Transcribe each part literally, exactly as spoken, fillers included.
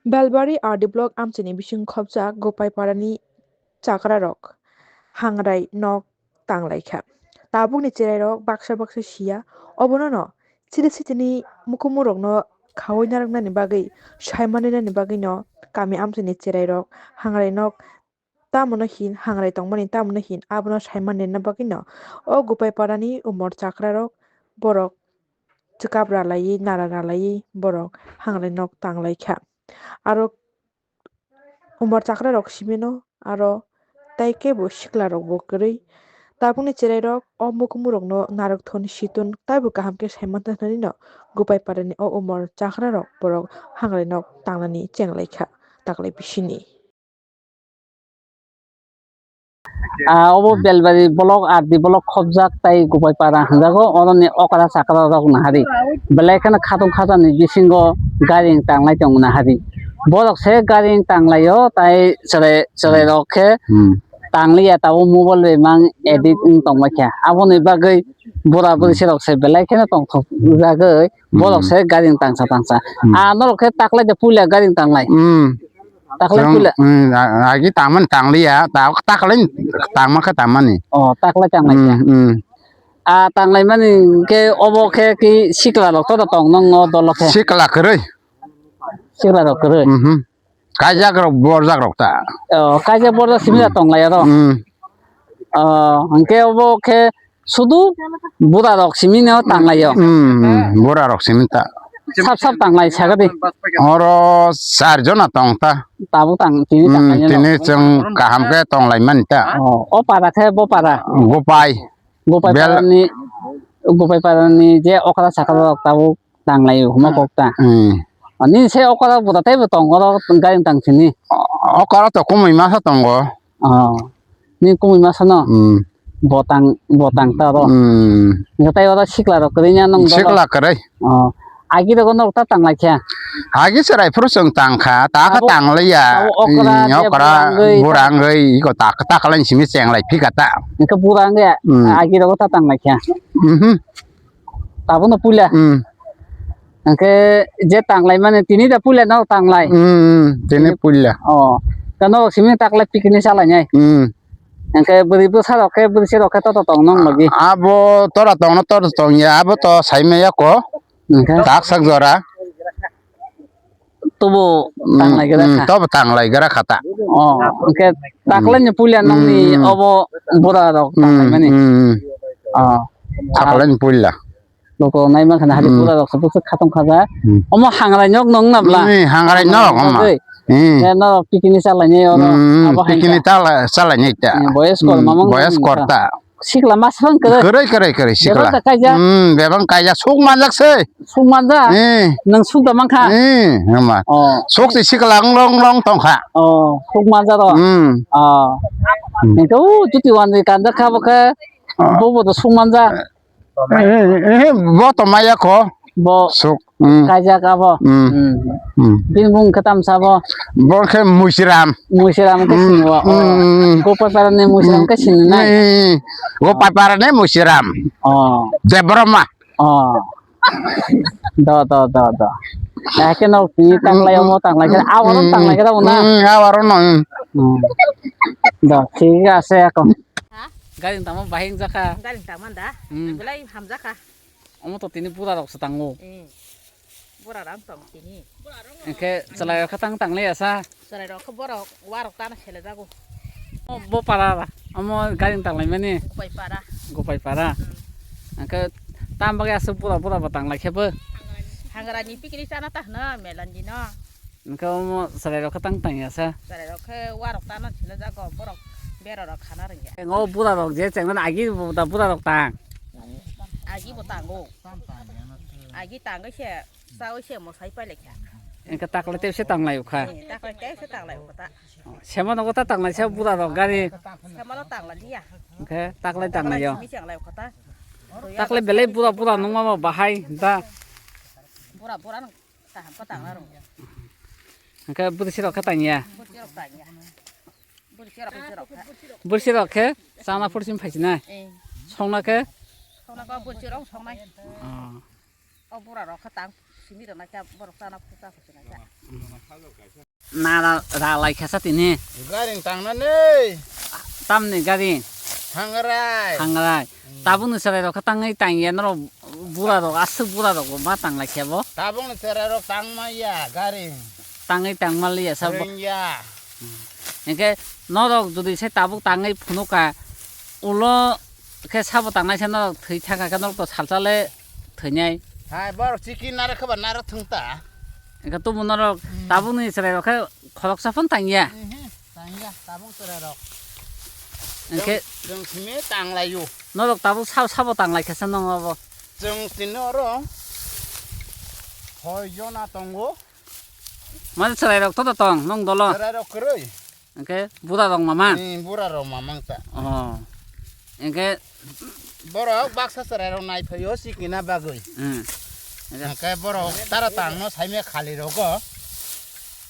Belbari R D block amchaini bising khopjak Gopaiparani chakrarok hangrai nok tanglaikha. Tabukni cherairok baksa baksa siya. Obono no chiri sitini mukumurokno khaui narwknani bagwi, saimani nani bagwino kami amchaini cherairok hangrai nok tamono hin hangrai tongmani, tamono hin abono saimani nani bagwino o Gopaiparani umor chakrarok borok chwkap ralaiwi, nara ralaiwi borok hangrai nok tanglaikha. Aro umor chakrarok simino aro tei kebo siklarokbo kwrwi. Tabukni cherairok o mukumurokno narwkthon siton taibo kaham khe saimantha hwnwi no Gopaiparani o umor chakrarok borok hangrai nok tangnani chenglaikha taklai bisini. Ah, obo Belbari block, R D block khopjak tai Gopaiparan hwnjago, oroni okra chakra rok nahari. Belai kheno khatung khajani bisingo gari tanglai tongo nahari. Borok se gari tanglaio, tai chwrai, chwrai rok khe Hmm. tangliya, tabuk mobile bai mang edit wng tongbaikha. Aboni bagwi bura buri Hmm. se rok se belai kheno tongthok jagwi, borok Hmm. se gari tangsa tangsa. Hmm. Ah, norok khe taklai de puila gari tanglai. Hmm. Taklai Chwng, puila. Hmm, a-, agi tangmani tangliya, ta-, taklai tangma khe tangmani. Oh, taklai tanglai Hmm, ya. Hmm. Ah, tanglai mani khe obo khe ki sikla rok to tong nang o dolo khe. Sikla kwrwi. Sikla rok kwrwi. Mhm. Kaijak rok, borjak rok ta. Oh, kaijak borjak simi Hmm. tong lai aro. Hmm. Oh, hwnkhe obo khe sudu bura rok simi no tang lai o. Hmm, hmm, bura rok simi ta. Sap sap tang lai saga di. Oro char jona tong ta. Tabuk tang, tini tang Hmm, lai tini no. Chwng kaham khe tong lai mani ta. Oh, o para khe bo para. Gopai. Gopai Bel- para ni, Gopai para ni je okra sakra rok tabuk tang lai o, huma Hmm. kok ta. Hmm. Ani se okra bura tei bo tong oro gari tang sini. O-, okra to kumui masa tongo. Oh. Ni kumui masa no? Hmm. Botang, botang ta ro. Hmm. Nang tai oro sikla rok kwrwi nya nang dolo. Sikla kwrwi. Oh. Agi rogo nok ta tang lai khe. Agi chwrai phuru chwng tang kha, ta kha Abo, tang lai ya. abo okra Hmm, je okra burangwi burangwi iko ta, ta kha lai simi cheng lai phi kha ta. Nang khe burangwi Hmm. agi rogo ta tang lai khe. Mhm. Tabuk no puila. Hmm. Hwnkhe je tanglai mani tini da puila no tanglai. Hmm, hmm, tini Tini puila. Oh. Kano simi taklai picnic salai nai. Hmm. Hwnkhe bwrwi bwsa rok khe bwrwi se rok khe toto tong nong logi. Abo tora tong no tora tong ya, abo to sai maya ko. Hwnkhe Tak sak jora. Tubu Hmm, tanglai gra hmm, kha. Tobo tanglai gra kha ta. Oh, hwnkhe taklai ni puila nong ni Hmm. obo bura rok tanglai Hmm, mani. Hmm. Oh. Taklai ni puila. Loko nai mankha na hari Hmm. bura rok se bwswk khatong kha ja. Hmm. Omo hangrai nok nong na bla? Hmm, hangrai nok, oma. Hangrai nok. Hmm. Ya, no, picnic salai ni oro. Hmm, Abo hai picnic ka. Tala, salai ni ta. Hmm, boyos kor Hmm, mamang boyos nong kor ka. Ta. Sikla mas bang kere. Kere, kere, kere, sikla. Bebang ka kaijak. Hmm, bebang kaijak, suk manjak se. Suk manja. Eh. Nang suk da mankha. Eh, hema. Oh. Suk si sikla long, long, long tong kha. Oh, suk manja ro. Hmm. Oh. Hmm. Nito, juti wan di kanjak kha bo khe. Oh. Bo bo do suk manja. Eh, eh, eh, bo to maya ko. Bo Suk. Hmm. Kaijak abo. Hmm. Hmm. Hmm. Bini bung khe tamsa bo. Bo khe Musiram. Musiram khe Hmm. Sini bo. Hmm. Gopai para ni Musiram khe sini nai. Hmm. Gopai para ni Musiram. Oh. Debroma. Oh. Do, do, do, do. Eke nok tini tanglai omo tanglai khe. Awaron Hmm. Tanglai khe abo na. Hmm. Awaron no. Hmm. Do, thik ase ako. Ha? Gari tamo bahing jakha. Gari tamo da. Hmm. Belai hamjakha. Omo to tini bura rok se tango. Eh. Bura rok tong tini. Engke chalai rok khatang tanglai asa. Chalai rok khe borok warok tana sele jago. Bo para ra. Omo gari tanglai mani. Gopai para. Gopai para. Hmm. Engke tam bagwi asa bura bura bo tanglai khe bo. Hangrani picnic chana ta hwno melan dino. Engkhe omo chwrairok khe tang tang ya sa? Chwrairok khe warok tano sila jago, borok berarok khana rwngya. Ngo burarok je chengmani agi bo da burarok tang. Agi bo tango. Agi tangwi se, chawi se, mwsai pailai kha. Engkhe taklai tei se tanglai ukha. Eh, taklai tei se tanglai ukha ta. Sema nogo ta tanglai se burarok gari. Sema no tanglai liya. Engkhe taklai tanglai yo. Simi tanglai ukha ta. Taklai belai bura bura nungma bahai da. Bura bura nung. Kaham khe tangna rwngya. Hwnkhe bwrwi sirok khe tangya. Bwrwi sirok tangya. Bwrwi sirok, bwrwi sirok khe. Bwrwi sirok khe chana phurchim phaisinai. Eh. Songna khe? Songna khe bwrwi sirok songnai. Oh. O bura rok khe tang. Simi rwna khe borok chana phuru cha phuru sina khe. Nara ra lai kha sa tini. Garing tangnani. Tamni garing. Thangrai. Thangrai. Hmm. Tabukni chwrai rok khe tangwi tangya norok bura rok aswk bura rok ma tang lai khe bo. Tabukni chwrai rok tang maya garing. Tangwi tang maliya sa bo. Rwngya. Hinkhe norok jodi se tabuk tangwi phunukha, ulo khe sabo tangnai se norok thwi thangkha khe norok to salsa le thwinai. Hai, borok chikini narwk khe ba narwk thung ta. Hinkhe tubu norok Hmm. tabukni chwrai rok khe khoroksa phano tangya. Mhm, tangya, tabuk chwrai rok. Hinkhe Chwng, chwng simi tanglaio. Norok tabuk sabo sabo tanglai khe se nong abo. Chwng tini oro hoi jona tongo. Mane chwrai rok to tong nong dolo. Chwrai rok kwrwi. Hinkhe bura rok mamang. Hmm, bura rok mamang ta. Oh. Hinkhe borok baksa chwrai rok nai phaio sikina bagwi. Hmm. Hinkhe borok tara tangno saimya khali rogo.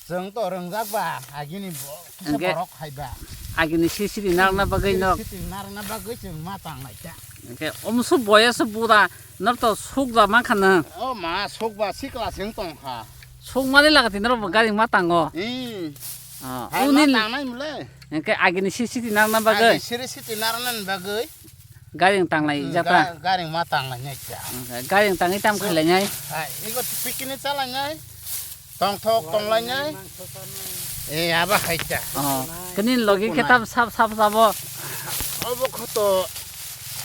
Chwng to rwngjak ba agini bo-, kisa Hinkhe borok hai ba. Agini sisiri narwkna bagwi no. Sisiri narwkna bagwi chwng ma tang lai ta. Hinkhe omsu boyas bura. Norok to sukba mankha nw? O ma, sukba sikla se wng tong kha. Sukmani laga tini norok bo gari ma tango. Hmm. Ah, hai uni ma ni tangnai mole. Hinkhe agini si siti narwkna bagwi. Agini siri siti narwkna bagwi. Gari wng tanglai Hmm, jata. ga-, gari ma tanglai nai kya. Hinkhe gari wng tangwi tam So- khailai nai. Hai, ego pikini chalai nai. Tongthok tonglainai. E, aba hai ta. Oh, kini logi khe tam sap sap sabo. Obo kho to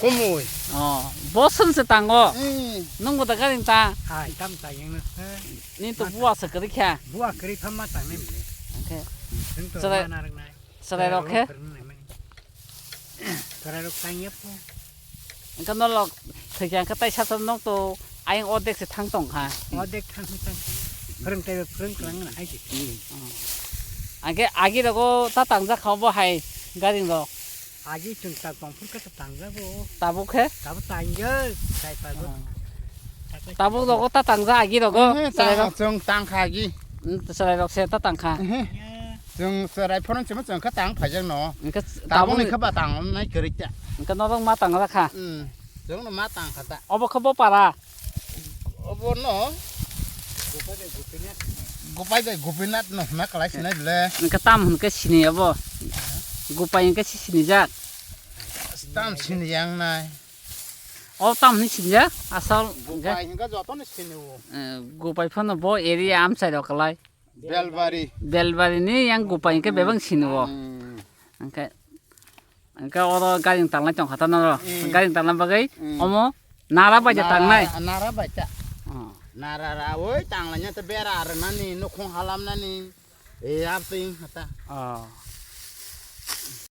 kumui. Oh, bosun se tango. Hmm. Nungbo da garing ta. Hai, tam ta yang na. Ni to buwa se kari kha. Buwa kari tham ma tang nem le. Okay. Sing to Sir-, mana rang nai. Chwrai rok khe? Chwrai rok tang ya po. Engka no lok thwikya engka tai sasa nok to ayang ordek se thang tong kha. Ordek thang se thang. Phwrwng tai phwrwng kwlang na hai se. Angke agi rogo ta tang jak kha bo hai garing rok. Agi chwng ta tong phur khe ta tang jak bo. Tabuk khe? Tabuk tang ya, tai pa bo. Tabuk rogo ta tang jak agi rogo. Eh, chwrai tang, rok. Chwng tang kha agi. Hmm, chwrai rok se ta tang kha. Eh. Chwng chwrai phano chwng kha tang phaijak no. Hinkhe tabukni tabukni khe ba tang nai kwrwi ta. Hinkhe norok ma tang ra kha. Hmm. Chwng no ma tang kha ta. Obo khe bo para. Obo no. Gopai bai Gopinath no hwnna kwlai sinai le. Hinkhe tam hinkhe sini obo. Gopai hinkhe si sinijak. Tam sini yang nai. O tam hwnwi sinijak asal hinkhe. Gopai hinkhe jotono sini o. Eh, Gopai phano bo area amchai rok kwlai. Belbari. Belbari ni yang Gopai hinkhe bebak sini o. Hmm. Hinkhe, hinkhe oro garing tanglai tong kha ta noro. Hmm. Garing tangna bagwi Hmm. omo nara bai ja Nara, tangnai. Nara bai ta. Oh. Nara ra oi tanglai nya ta bera ar nani nukhung halam nani. E, ap to ing hata. Oh.